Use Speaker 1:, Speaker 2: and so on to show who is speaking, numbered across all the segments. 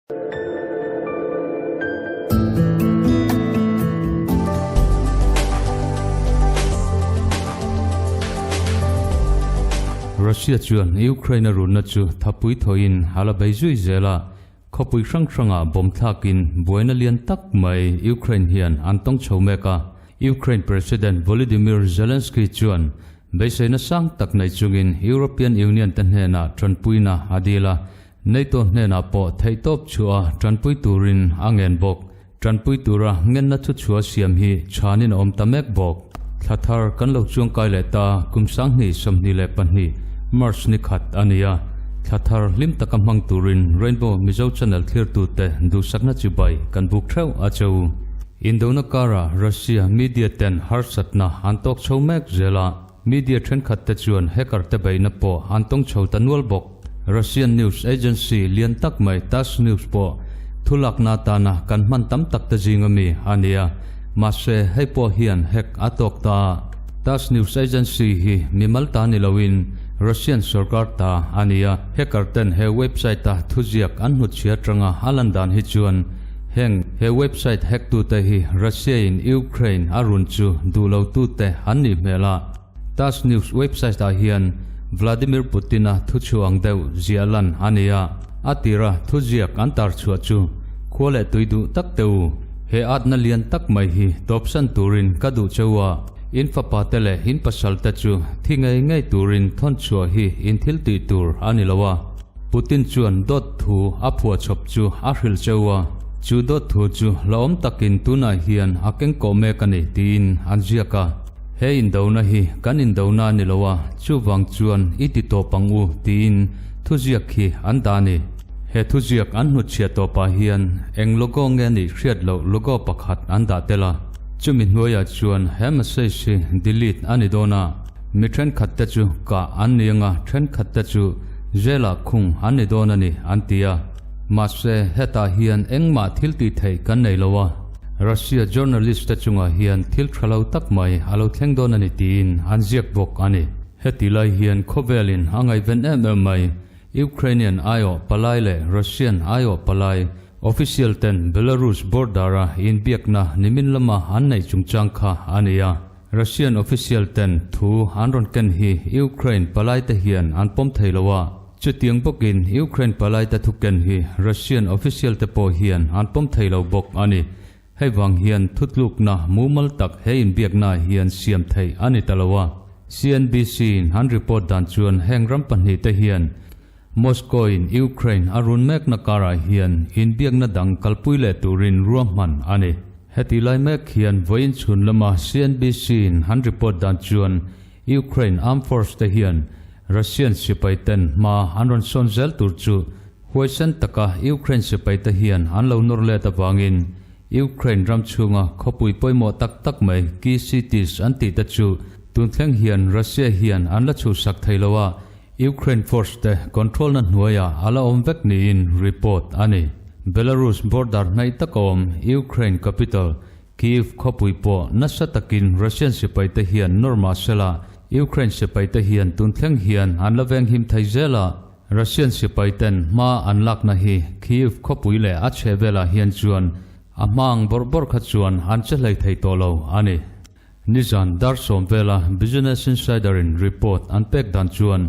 Speaker 1: Russia chuan Ukraine a runna chu thapui thawhin a la bei zui zel a, khawpui hrang hrangah bomb thlakin buaina lian tak mai Ukraine hian an tawng chho mek a. Ukraine President Volodymyr Zelensky chuan beiseina sang tak nei chungin European Union te hnenah tanpuina a dil a, NATO hnenah pawh theihtawp chhuah a tanpui turin a ngen bawk. Tanpui tura ngenna thu chhuah siam hi chhanin a awm ta mek bawk. Thla thar kan lo chuangkai leh ta kum 2022 March ni khat a ni a, thla thar hlim taka hmang turin Rainbow Mizo Channel thlirtute duhsakna chibai kan buk theuh a che u. Indona kara Russia media ten harsatna an tawk chho mek zel a, Media thenkhat te chuan hacker te beihna pawh an tawng chho ta nual bawk. Russian news agency lian tak mai Tass News pawh thulakna atana kan hman tam tak te zinga mi a ni a, mahse hei pawh hian hack a tawk ta a. Tass News agency hi mimal ta ni loin Russian sorkar ta a ni a, hacker ten he website a thuziak an hnutchhia atanga a lan dan hi chuan heng he website hack tute hi Russia in Ukraine a run chu duh lo tute an nih hmel a. Tass News website ah hian Vladimir Putin-a thuchhuah ang deuh ziah lan a ni a, a tira thuziak an tar chhuah chu khua leh tui duh tak teh u, he atna lian tak mai hi tawpsan turin ka duh cheu a, in fapa te leh in pasal te chu thi ngei ngei turin thawn chhuah hi in thil tih tur a ni lo a. Putin chuan dawt thu a phuah chawp chu a hrilh cheu a, chu dawt thu chu hlauhawm takin tunah hian a keng kawh mek a ni tiin an ziak a. He indona hi kan indona a ni lo a, chuvang chuan i ti tawp ang u tiin thuziak hi an dah a ni. He thuziak an hnutchhiah tawpah hian eng logo nge nih hriat loh logo pakhat an dah tel a, chumi hnuaiah chuan he message hi delete a ni dawn a, mi thenkhat te chu kah an ni anga thenkhat te chu jail ah khung an ni dawn a ni an ti a. Mahse hetah hian engmah thil tih theih kan nei lo a. Russia journalist te chungah hian thil tha lo tak mai a lo thleng dawn a ni tiin an ziak bawk a ni. Heti lai hian khawvelin a ngaihven em em mai, Ukrainian aiawh palai leh Russian aiawh palai official ten Belarus border-a inbiakna nimin lama an neih chungchang kha a ni a. Russian official ten thu an rawn ken hi Ukraine palai te hian an pawm thei lo a. Chutiang bawkin Ukraine palaite thuken hi Russian official te pawh hian an pawm thei lo bawk a ni. Hei vang hian thutlukna mumal tak he inbiakna hian siam theih a ni ta lo a. CNBC in an report dan chuan heng ram pahnihte hian Moscow in Ukraine a run mekna karah hian inbiakna dang kalpui leh turin ruahman a ni. Heti lai mek hian vawiin chhun lama CNBC in an report dan chuan Ukraine Armed Force te hian Russian sipai ten hma an rawn sawn zel tur chu huaisen taka Ukraine sipai te hian an lo nawr let avangin Ukraine ram chhunga khawpui pawimawh tak tak mai key cities an tih te chu tun thleng hian Russia hian an la chhuhsak thei lo a, Ukraine force te control na hnuaiah a la awm vek niin report a ni. Belarus border hnaih taka awm Ukraine capital Kyiv khawpui pawh nasa takin Russian sipaite hian nawr mah sela, Ukraine sipaite hian tun thleng hian an la venghim thei zel a, Russian sipaiten hma an lakna hi Kyiv khawpui leh a chhehvelah hian chuan a hma ang bawrh bawrh kha chuan an che hlei thei tawh lo a ni. Nizan dar sawm vela Business Insider-in report an pek dan chuan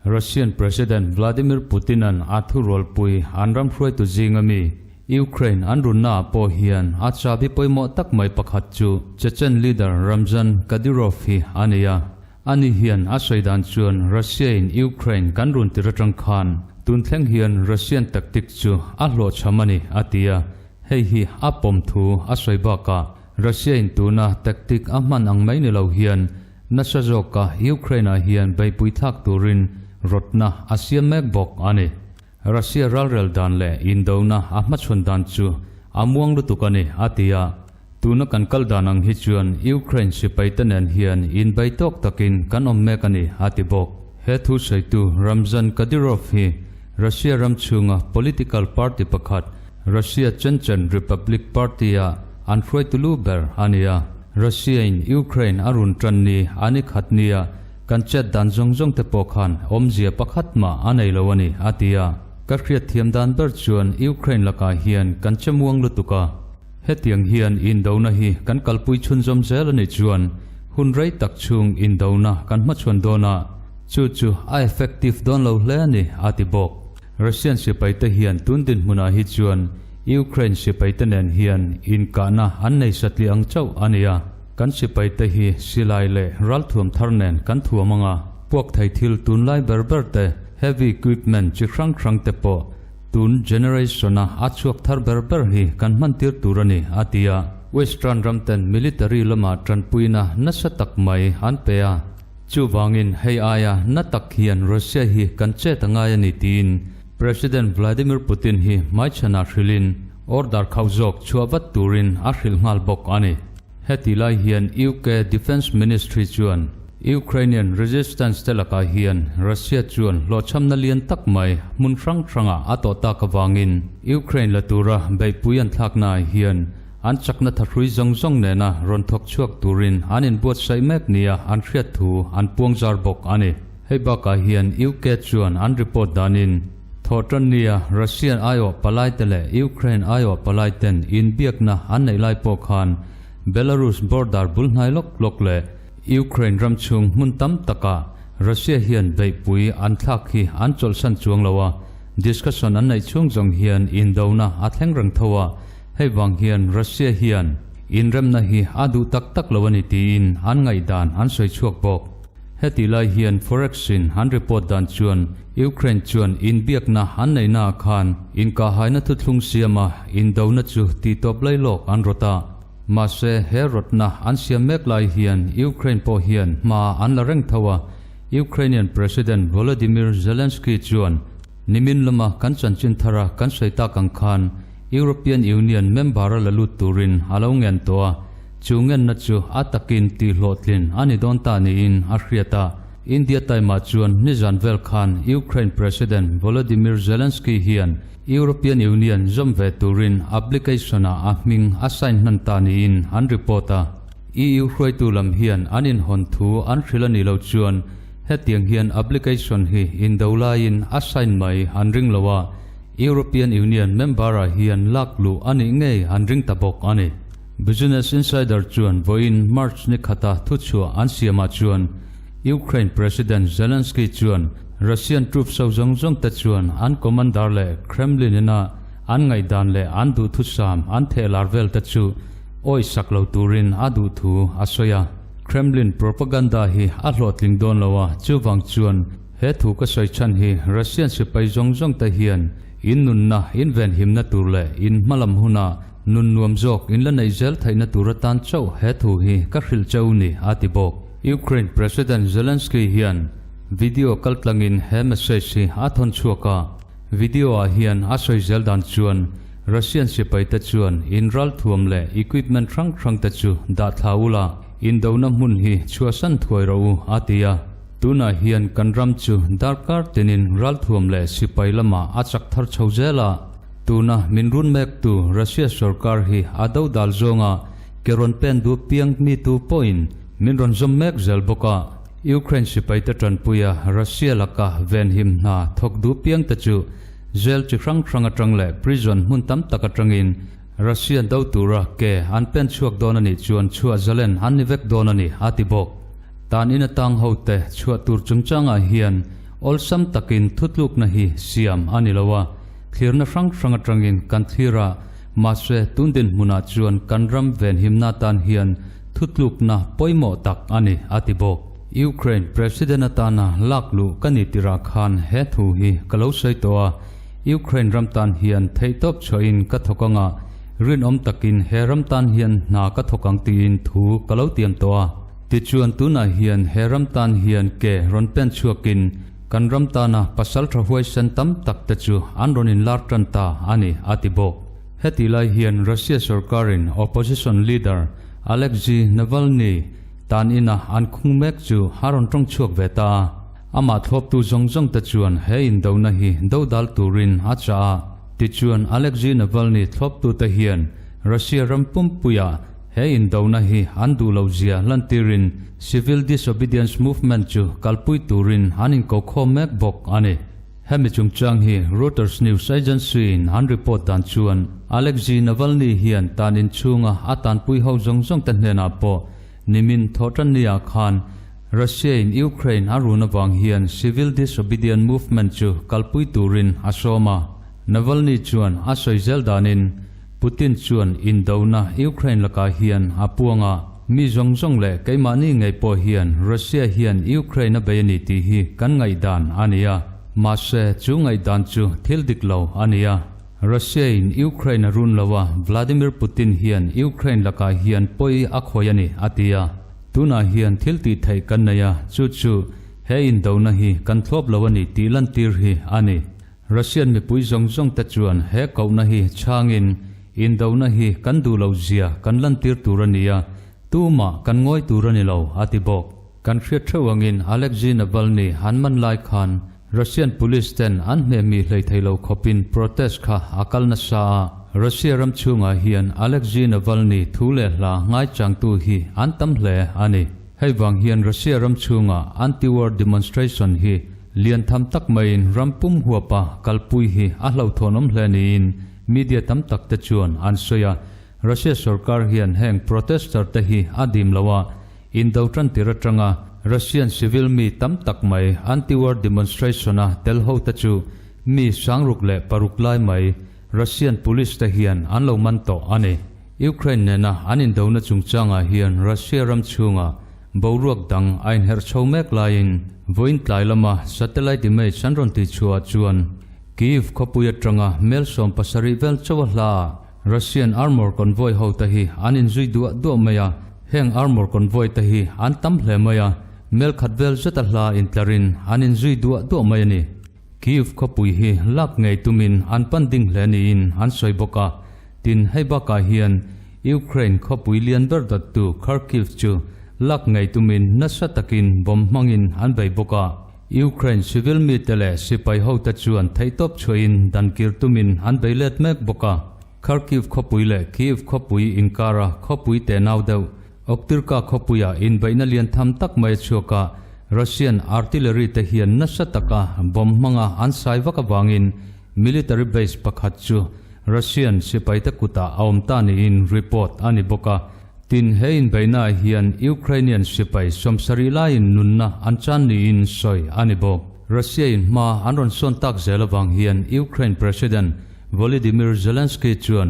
Speaker 1: Russian President Vladimir Putin-a'n a thurualpui an ram hruaitu zinga mi Ukraine an runnaah pawh hian a chabi pawimawh tak mai pakhat chu Chechen leader Ramzan Kadyrov hi a ni a. Ani hian a sawi dan chuan Russia-in Ukraine kan run tir atang khan tun thleng hian Russian tactic chu a hlawhchham a ni a ti a, hei hi a pawm thu a sawi bakah Russia-in tuna tactic a hman ang mai ni lo hian nasa zawka Ukraine-ah hian beihpui thlak turin rawtna a siam mek bawk a ni. Russia ralrel dan leh indona a hmachhawn dan chu a muang lutuk a ni, a ti a. Tuna kan kal dan ang hi chuan Ukraine sipaite nen hian inbei tawk takin kan awm mek a ni, a ti bawk. He thu sawitu Ramzan Kadyrov hi Russia ram chhunga political party pakhat Russia Chechen Republic Party-a an hruaitu lu ber a ni a. Russia-in Ukraine a run tan ni a ni khat nia Kan chet dan zawng zawng te pawh khan awmzia pakhat mah a nei lo a ni, a ti a. Ka hriatthiam dan ber chuan Ukraine lakah hian kan che muang lutuk a. Hetiang hian indona hi kan kalpui chhunzawm zel a nih chuan hun rei tak chhung indona kan hmachhuan dawn a, chu chu a effective dawn lo hle a ni, a ti bawk. Russian sipaite hian tun dinhmunah hi chuan Ukraine sipaite nen hian inkahna an nei satliah ang chauh a ni a. Kan sipaite hi silai leh ralthuam thar nen kan thuam ang a, puak thei thil tunlai ber ber te, heavy equipment chi hrang hrang te pawh tun generation-a a chhuak thar ber ber hi kan hmantir tur a ni, a ti a. Western ram ten military lama tanpuina nasa tak mai an pe a, chuvangin hei aia na tak hian Russia hi kan chet a ngai a ni tiin President Vladimir Putin hi hmaichhanah hrilhin order khauh zawk chhuah vat turin a hrilh nghal bawk a ni. Heti lai hian UK Defence Ministry chuan Ukrainian resistance te lakah hian Russia chuan hlawhchhamna lian tak mai hmun hrang hrangah a tawh tak avangin Ukraine la tura beihpui an thlaknaah hian an chakna thahrui zawng zawng nena rawn thawk chhuak turin an inbuatsaih mek nia an hriat thu an puangzar bawk a ni. Hei bakah hian UK chuan an report danin Thawhtannia Russian aiawh palaite leh Ukraine aiawh palaiten inbiakna an neih lai pawh khan Belarus border bul hnai lawk lawk leh Ukraine ram chhung hmun tam takah Russia hian beihpui an thlak hi an chawlhsan chuang lo a, discussion an neih chhung zawng hian indona a thleng reng tho a, hei vang hian Russia hian inremna hi a duh tak tak lo a ni tiin an ngaihdan an sawi chhuak bawk. Heti lai hian Forex-in an report dan chuan Ukraine chuan inbiakna an neihnaah khan inkahhaina thuthlung siama indona chu tihtawp lai lawk an rawt a. Mahse, he rawtna an siam mek lai hian Ukraine pawh hian hma an la reng tho a, Ukrainian President Volodymyr Zelensky chuan nimin lama kan chanchin thara kan sawi tak ang khan European Union member-a la lut turin a lo ngen tawh a. Chu ngenna chu a takin tihhlawhtlin a ni dawn ta niin a hriat a. India taimah chuan nizan vel khan Ukraine President Volodymyr Zelensky hian European Union zawm ve turin application-ah a hming a sign hman ta niin an report a. EU hruaitu lam hian an inhawn thu an hrilh a nih loh chuan hetiang hian application hi indo laiin a sign mai an ring lo a, European Union member-ah hian lak luh a nih ngei an ring ta bawk a ni. Business Insider chuan vawiin March ni khata thuchhuah an siamah chuan Ukraine President Zelensky chuan Russian troops ho zawng zawng te chuan an commander leh Kremlin ina an ngaihdan leh an duhthusam an theh lar vel te chu awih sak lo turin a duh thu a sawi a. Kremlin propaganda hi a hlawhtling dawn lo a, chuvang chuan he thu ka sawi chhan hi Russian sipai zawng zawng te hian in nunna in venhimna tur leh in hmalam huna Nun nuam zawk in la neih zel theihna tur atan chauh he thu hi ka hrilh cheu ni, a ti bawk. Ukraine President Zelensky hian video kaltlangin he message hi a thawn chhuak a. Video ah hian a sawi zel dan chuan Russian sipai te chuan in ralthuam leh equipment hrang hrang te chu dah thla ula, indona hmun hi chhuahsan thuai rawh u, a ti a. Tunah hian kan ram chu darkar tinin ralthuam leh sipai lamah a chak thar chho zel a. Tuna min run mektu Russia sorkar hi a do dal zawnga ke rawn pen duh piang mi tu pawhin min rawn zawm mek zel bawk a. Ukraine sipaite tanpuia Russia laka venhim hna thawk duh piangte chu jail chi hrang hrang atang leh prison hmun tam tak atangin Russia do tura ke an pen chhuak dawn a nih chuan chhuah zalen an ni vek dawn a ni, a ti bawk. Tan in atang hote chhuah tur chungchangah hian awlsam takin thutlukna hi siam a ni lo a. Thlirna hrang hrang atangin kan thlir a, mahse tun dinhmunah chuan kan ram venhimna atan hian thutlukna pawimawh tak a ni, a ti bawk. Ukraine President atana lak luh ka ni tirah khan he thu hi ka lo sawi tawh a, Ukraine ram tan hian theihtawp chhuahin ka thawk ang a, rinawm takin he ram tan hian hna ka thawk ang tiin thu ka lo tiam tawh a. Tichuan tunah hian he ram tan hian ke rawn pen chhuakin, Kan ram tana pasal tha huaisen tam tak te chu an rawn inlar tan ta a ni, a ti bawk. Heti lai hian Russia sorkarin opposition leader Alexei Navalny tan ina an khung mek chu a rawn tawng chhuak ve ta a. Amah thlawptu zawng zawng te chuan he indona hi dodal turin a chah a. Tichuan Alexei Navalny thlawptu te hian Russia ram pumpuiah He indona hi an duh loh zia lantirin Civil Disobedience Movement chu kalpui turin an inkokhawm mek bawk a ni. Hemi chungchang hi Reuters news agency-in an report dan chuan Alexei Navalny hian tan inchhunga a tanpui ho zawng zawng te hnenah pawh nimin thawhtanni-ah khan Russia-in Ukraine a run avang hian civil disobedient movement chu kalpui turin a sawm a. Navalny chuan a sawi zel danin Putin chuan indona Ukraine lakah hian a puang a, mi zawng zawng leh keimahni ngei pawh hian Russia hian Ukraine a bei a ni tih hi kan ngaihdan a ni a, mahse chu ngaihdan chu thil dik lo a ni a. Russia-in Ukraine a run lo a, Vladimir Putin hian Ukraine lakah hian pawi a khawi a ni, a ti a. Tunah hian thil tih theih kan nei a, chu chu he indona hi kan thlawp lo a ni tih lantir hi a ni. Russian mipui zawng zawng te chuan he kohna hi chhangin indona hi kan duh loh zia kan lantir tur a ni a, tumah kan ngawi tur a ni lo, a ti bawk. Kan hriat theuh angin Alexei Navalny an man lai khan Russian police ten an hmehmih hlei thei lo khawpin protest kha a kal nasa a, Russia ram chhungah hian Alexei Navalny thu leh hla ngaichangtu hi an tam hle a ni. Hei vang hian Russia ram chhunga anti-war demonstration hi Lian tham tak maiin ram pum huapa kalpui hi a hlauhthawnawm hle niin media tam tak te chuan an sawi a. Russia sorkar hian heng protester te hi a dim lo a, indo tan tir atanga Russian civil mi tam tak mai anti-war demonstration-a tel ho te chu mi 66 lai mai Russian police te hian an lo man tawh a ni. Ukraine nena an indona chungchangah hian Russia ram chhunga Boruak dang a inherh chho mek laiin vawiin tlai lama satellite image an rawn tihchhuah chuan Kyiv khawpui atanga mel 70 vel chauh a hla ah Russian armour convoy ho te hi an inzui duah duah mai a, heng armour convoy te hi an tam hle mai a, mel khat vel zet a hla intlarin an inzui duah duah mai a ni. Kyiv khawpui hi lak ngei tumin an pan ding hle niin an sawi bawk a, tin hei bakah hian Ukraine khawpui lian ber dawttu Kharkiv chu lak ngei tumin nasa takin bomb hmangin an bei bawk a. Ukraine civil mite leh sipai hote chuan theihtawp chhuahin dan kir tumin an bei let mek bawk a. Kharkiv khawpui leh Kyiv khawpui inkara khawpui tenau deuh Oktirka khawpuia inbeihna lian tham tak mai a chhuak a, Russian artillery te hian nasa taka bomb hmanga an sai vak avangin military base pakhat chu Russian sipaite kutah a awm ta niin report a ni bawk a. Tin, he inbeihnaah hian Ukrainian sipai 70 laiin nunna an chan niin sawi a ni bawk. Russia-in hma an rawn sawn tak zel avang hian Ukraine President Volodymyr Zelensky chuan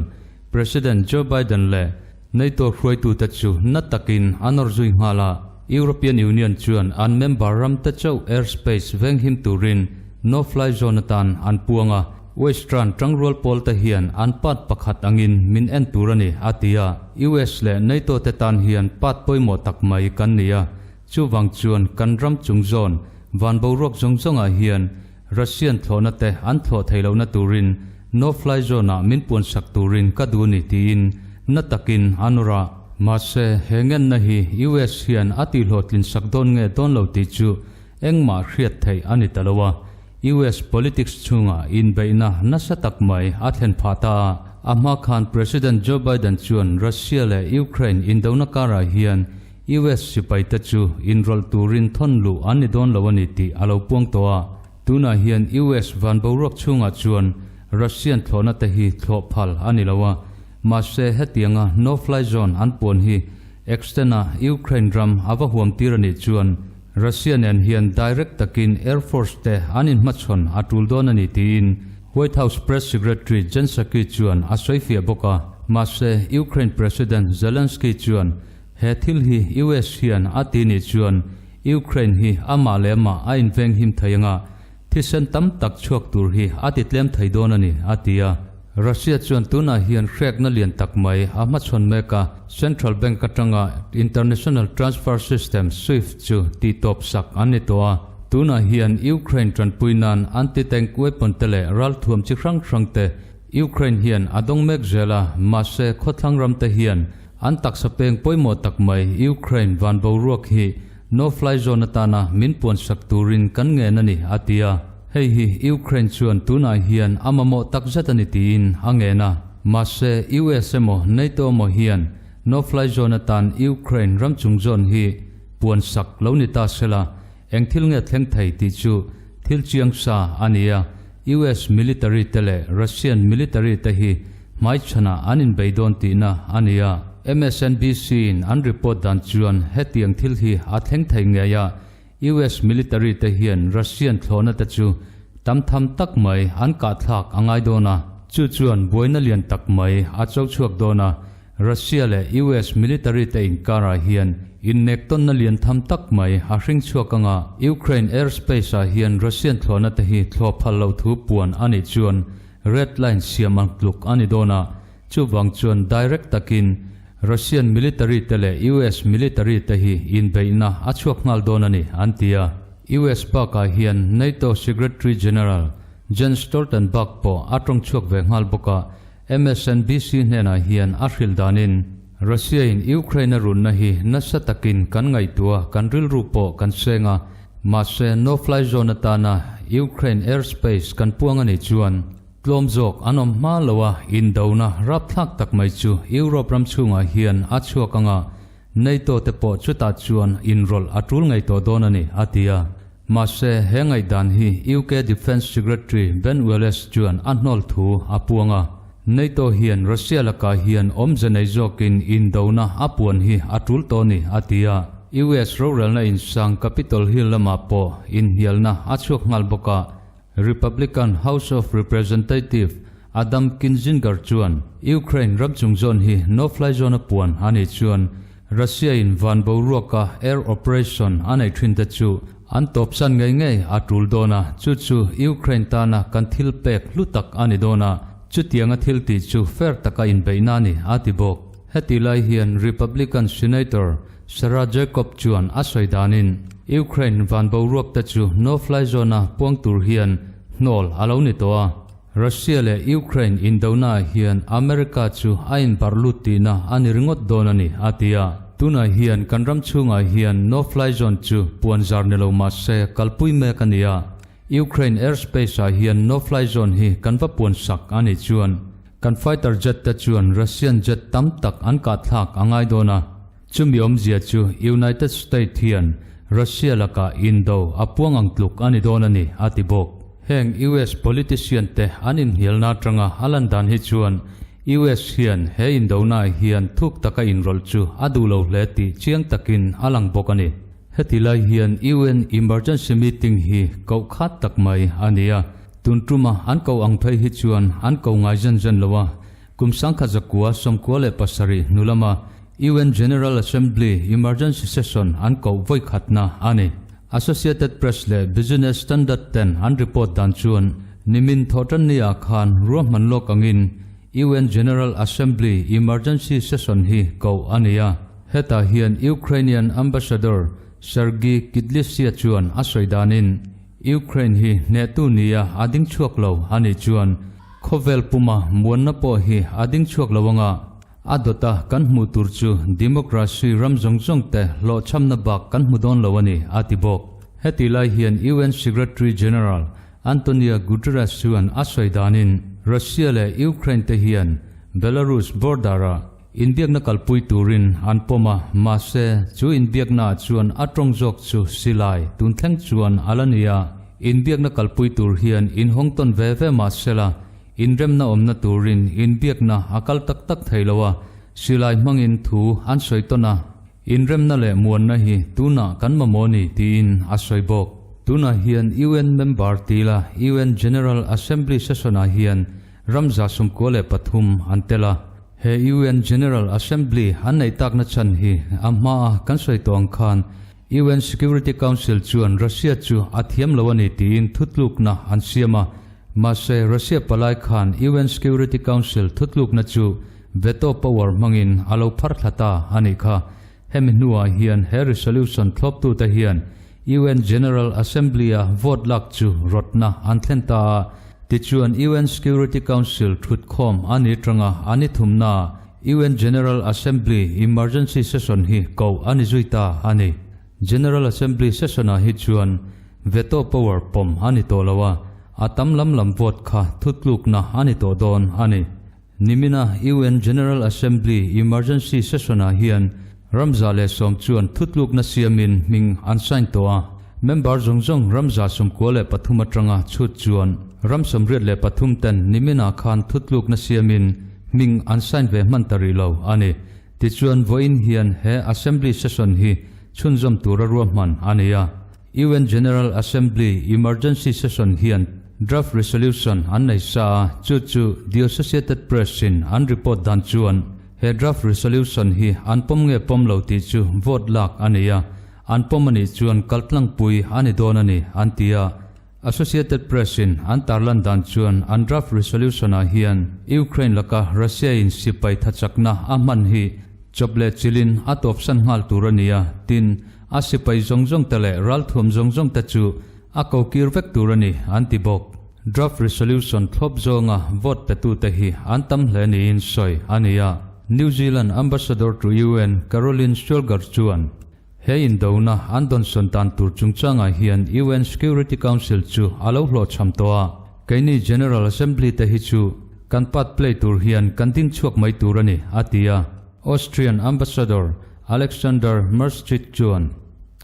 Speaker 1: President Joe Biden leh NATO hruaitute chu na takin an awr zui nghal a, European Union chuan an member ramte chauh airspace venghim turin no-fly zone atan an puang a, Western tangrual pawlte hian an part pakhat angin min en tur a ni, a ti a. US leh NATO te tan hian part pawimawh tak mai kan ni a, chuvang chuan kan ram chung zawn van boruak zawng zawngah hian Russian thlawhna te an thlawh thei lohna turin no-fly zone-ah min puansak turin ka duh ni tiin na takin a nawr a. Mahse, he ngenna hi US hian a tihhlawhtlin sak dawn nge dawn lo tih chu engmah hriat theih a ni ta lo a. US politics chhungah inbeihna nasa tak mai a thlen phah ta a. A hma khan President Joe Biden chuan Russia leh Ukraine indona karah hian US sipaite chu inrawlh turin thawn luh an ni dawn lo a ni tih a lo puang tawh a. Tunah hian US van boruak chhungah chuan Russian thlawhna te hi thlawh phal a ni lo a. Mahse hetianga no-fly zone an puan hi extend-a Ukraine ram a va huam tir a nih chuan Russia nen hian direct takin Air Force te an inhmachhawn a tul dawn a ni tiin White House Press Secretary Jen Psaki chuan a sawifiah bawk a. Mahse Ukraine President Zelensky chuan He thil hi US hian a ti nih chuan Ukraine hi amah leh amah a inveng him thei anga thisen tam tak chhuak tur hi a ti tlem thei dawn a ni, a ti a. Russia chuan tunah hian hrekna lian tak mai a hmachhawn mek a, Central Bank atanga International Transfer System, Swift, chu tihtawp sak an ni tawh a. Tunah hian Ukraine tanpui nan anti-tank weapon te leh ralthuam chi hrang hrang te Ukraine hian a dawng mek zel a, mahse khawthlang ram te hian An taksa peng pawimawh tak mai Ukraine van boruak hi no-fly zone atana min puansak turin kan ngen a ni, a ti a. Hei hi Ukraine chuan tunah hian a mamawh tak zet a ni tiin a ngen a. Mahse, US emaw NATO emaw hian no-fly zone atan Ukraine ram chung zone hi puansak lo ni ta sela, eng thil nge thleng thei tih chu thil chiang sa a ni a, US military te leh Russian military te hi hmaichhanah an inbei dawn tihna a ni a. MSNBC in an report dan chuan hetiang thil hi a thleng thei ngei a, US military te hian Russian thlawhna te chu tam tham tak mai an kahthlak a ngai dawn a, chu chuan buaina lian tak mai a cho chhuak dawn a, Russia leh US military te inkarah hian innektawnna lian tham tak mai a hring chhuak anga Ukraine airspace ah hian Russian thlawhna te hi thlawh phal loh thu puan a nih chuan red line siam ang tluk a ni dawn a, chuvang chuan direct takin Russian military te leh US military te hi inbeihna a chhuak nghal dawn a ni an ti a. US bakah hian NATO Secretary General Jens Stoltenberg pawh a tawng chhuak ve nghal bawk a, MSNBC hnenah hian a hrilh danin, Russia-in Ukraine a runna hi nasa takin kan ngaihtuah, kan rilru pawh kan seng a, mahse no-fly zone atana Ukraine airspace kan puang a nih chuan tlawm zawk an awm hma lo a, indona rapthlak tak mai chu Europe ram chhungah hian a chhuak ang a, NATO te pawh chutah chuan inrawlh a tul ngei tawh dawn a ni, a ti a. Mahse, he ngaihdan hi UK Defence Secretary Ben Wallace chuan a hnawl thu a puang a. NATO hian Russia lakah hian awmze nei zawkin indona a puan hi a tul tawh a ni, a ti a. US rorelna insang Capitol Hill lamah pawh inhnialna a chhuak nghal bawk a. Republican House of Representative Adam Kinzinger chuan Ukraine ram chung zawn hi no-fly zone a puan a nih chuan Russia-in van boruaka air operation a neih thin te chu an tawpsan ngei ngei a tul dawn a, chu chu Ukraine tana kan thil pek hlu tak a ni dawn a, chutianga thil tih chu fair taka inbeihna a ni, a ti bawk. Heti lai hian Republican Senator Sarah Jacob chuan a sawi danin Ukraine van boruak te chu no-fly zone-a puang tur hian hnawl a lo ni tawh a. Russia leh Ukraine indonaah hian America chu a inbarh lut tihna a ni ringawt dawn a ni, a ti a. Tunah hian kan ram chhungah hian no-fly zone chu puan zar ni lo mah se kalpui mek a ni a. Ukraine airspace-ah hian no-fly zone hi kan va puan sak a nih chuan kan fighter jet te chuan Russian jet tam tak an kahthlak a ngai dawn a. Chumi awmzia chu United State hian Russia lakah indo a puang ang tluk a ni dawn a ni, a ti bawk. Heng US politician te an inhnialna atanga a lan dan hi chuan US hian he indonaah hian thuk taka inrawlh chu a duh lo hle tih chiang takin a lang bawk a ni. Heti lai hian UN emergency meeting hi koh khat tak mai a ni a, tun tuma an koh ang phei hi chuan an ko ngai zen zen lo a, Kum 1997 hnu lama UN General Assembly Emergency Session an koh vawi khatna a ni. Associated Press leh Business Standard ten an report dan chuan nimin thawhtanni-ah khan ruahman lawk angin UN General Assembly Emergency Session hi koh a ni a. Hetah hian Ukrainian Ambassador Sergiy Kyslytsya chuan a sawi danin Ukraine hi hnehtu nia a ding chhuak lo a nih chuan Khawvel puma muanna pawh hi a ding chhuak lo anga, a dawta kan hmuh tur chu democracy ram zawng zawng te hlawhchhamna bak kan hmu dawn lo a ni, a ti bawk. Heti lai hian UN Secretary General Antonio Guterres chuan a sawi danin Russia leh Ukraine te hian Belarus border-ah inbiakna kalpui turin an pawm a, mahse chu inbiaknaah chuan a tawng zawk chu silai tun thleng chuan a la ni a. Inbiakna kalpui tur hian inhawng tawn ve ve mah sela, inremna awmna turin inbiakna a kal tak tak thei lo a, silai hmangin thu an sawi tawn a, inremna leh muanna hi tunah kan mamawh ni tiin a sawi bawk. Tunah hian UN member tila UN General Assembly session-ah hian ram 93 an tel a. He UN General Assembly an neih takna chhan hi a hmaa kan sawi tawh ang khan UN Security Council chuan Russia chu a thiam lo a ni tiin thutlukna an siam a, mahse Russia palai khan UN Security Council thutlukna chu veto power hmangin a lo phar thla ta a nih kha. Hemi hnuah hian he resolution thlawptute hian UN General Assembly-a vote lak chu rawtna an thlen ta a, tichuan UN Security Council thutkhawm a ni tanga a ni thumnaah UN General Assembly Emergency Session hi koh a ni zui ta a ni. General Assembly Session-ah hi chuan veto power pawm a ni tawh lo a, a tam lam lam vote kha thutlukna a ni tawh dawn a ni. Nimina UN General Assembly Emergency Session-ah hian ramza leh sawm chuan thutlukna siamin hming an sign tawh a. Member zawng zawng ram 93 atanga chhut chuan ram 83 ten niminah khan thutlukna siamin hming an sign ve hman ta rih lo a ni. Tichuan vawiin hian he Assembly session hi chhunzawm tura ruahman a ni a. UN General Assembly Emergency Session hian draft resolution an nei sa a, chu chu The Associated Press in an report dan chuan he draft resolution hi an pawm nge pawm lo tih chu vote lak a ni a, an pawm a nih chuan kaltlangpui a ni dawn a ni an ti a. Associated Press in an tarlan dan chuan an draft resolution ah hian Ukraine laka Russia in sipai thachakna a hman hi chawp leh chilhin a tawpsan nghal tur a ni a, tin, a sipai zawng zawng te leh ralthuam zawng zawng te chu a ko kir vek tur a ni an ti bawk. Draft resolution thlawp zawnga vote petute hi an tam hle niin sawi a ni a, New Zealand Ambassador to UN Caroline Schuelger chuan, He indona an dawnsawn dan tur chungchangah hian UN Security Council chu a lo hlawhchham tawh a, keini General Assembly te hi chu kan part play tur hian kan ding chhuak mai tur a ni, a ti a. Austrian Ambassador Alexander Merschit chuan,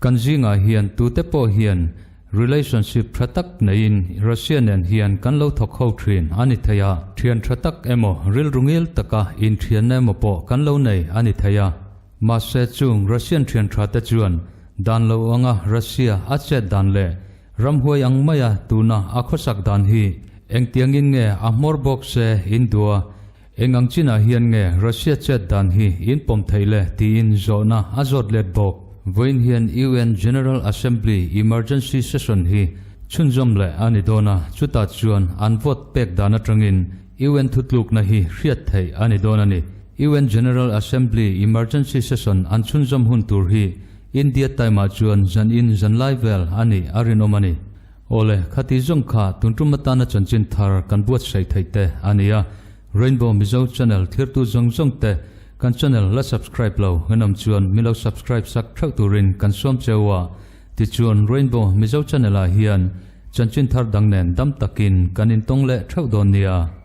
Speaker 1: Kan zingah hian tute pawh hian relationship tha tak neiin Russia nen hian kan lo thawk ho thin a ni thei a, thian tha tak emaw rilru ngil taka inthianna emaw pawh kan lo nei a ni thei a. Mahse chung Russian thian tha te chuan dan lo anga Russia a chet dan leh ramhuai ang maia tuna a khawsak dan hi engtiangin nge a hmawr bawk se in duh a, eng ang chinah hian nge Russia chet dan hi in pawm theih le tiin zawhna a zawt let bawk. Vawiin hian UN General Assembly Emergency Session hi chhunzawm leh a ni dawn a, chutah chuan an vote pek dan atangin UN thutlukna hi hriat theih a ni dawn a ni. UN General Assembly Emergency Session an chhunzawm hun tur hi India time ah chuan zan in zan lai vel a nih a rinawm a ni. Awle, khati zawng kha tun tum atana chanchin thar kan buatsaih theih te a ni a. Rainbow Mizo Channel thirtu zawng zawng te kan channel la subscribe lo henawm chuan min lo subscribe sak theuh turin kan sawm cheu a. Tichuan Rainbow Mizo Channel ah hian chanchin thar dang nen dam takin kan intawng leh theuh dawn nia.